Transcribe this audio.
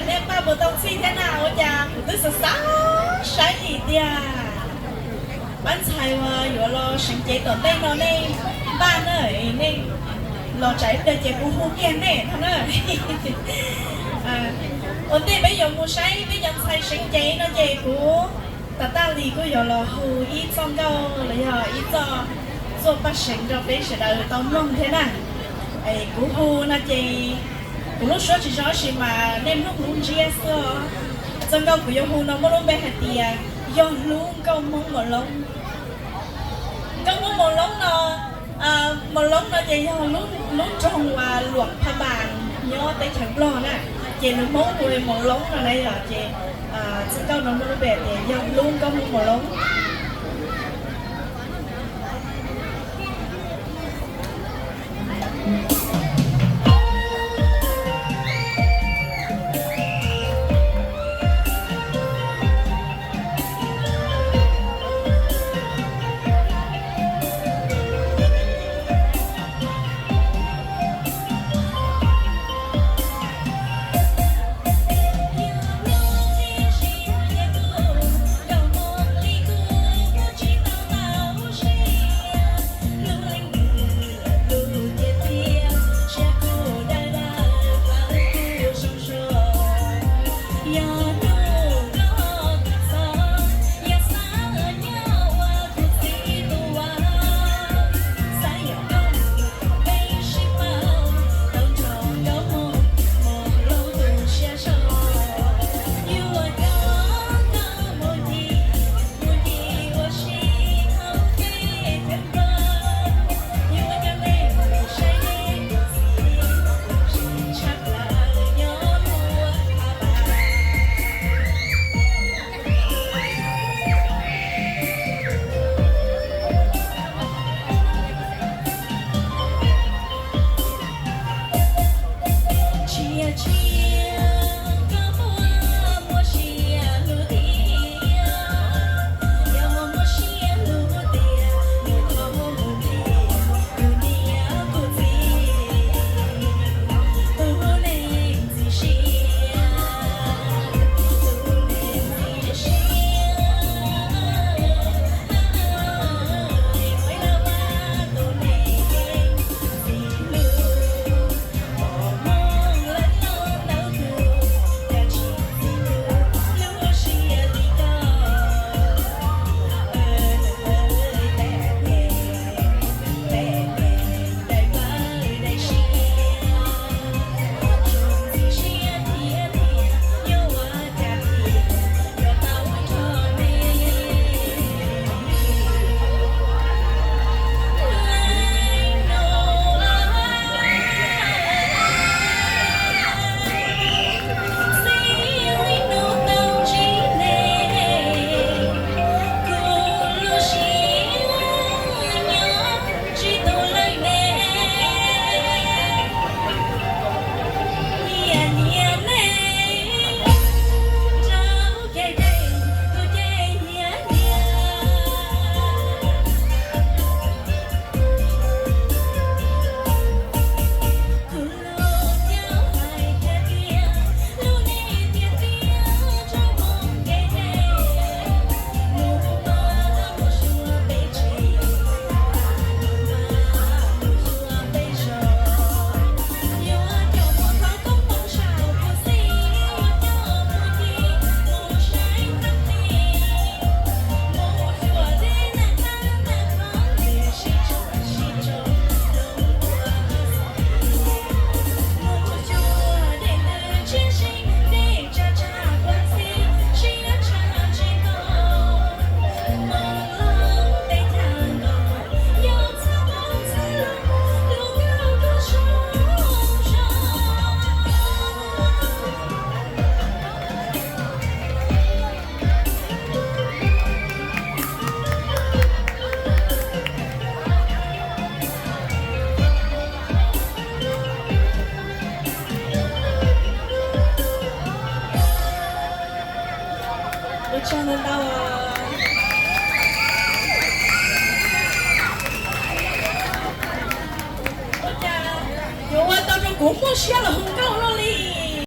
Nej npaj puas tau txhij thiab na? Ua cas kuv twb xav xav saib li tiag. Pab ntxhais uas yuav los seev cev tom ntej no nej npaj na, nej los tsam ib pliag ces kuv hu kiag nej no na. Ua ntej peb yuav mus saib peb cov ntxhais seev cev no ces kuv Tam Taj Lis kuj yuav los hu ib txoj nkauj los yog ib txoj txuaj paj seev rau peb sawv daws tau mloog thiab na. Kuv hu no ces kuv lub suab tsis zoo tab sis mas nej mloog hlub ntsiab xwb os. Txoj nkauj kuv yuav hu no muaj lub npe hais tias yog hlub nkauj Hmoob Maus Loob. Nkauj Hmoob Maus Loob no, Maus Loob no ces yog lub nroog uas Luam Pha Npas nyob teb chaws Nplog na, ces lus Hmoob hu Maus Loob no na yom. Ces txoj nkauj no muaj lub npe tias yog hlub nkauj Hmoob Maus Loob. Ua tsaug ntau ntau. Ua cas yuav ua tau rau kuv muaj siab los hu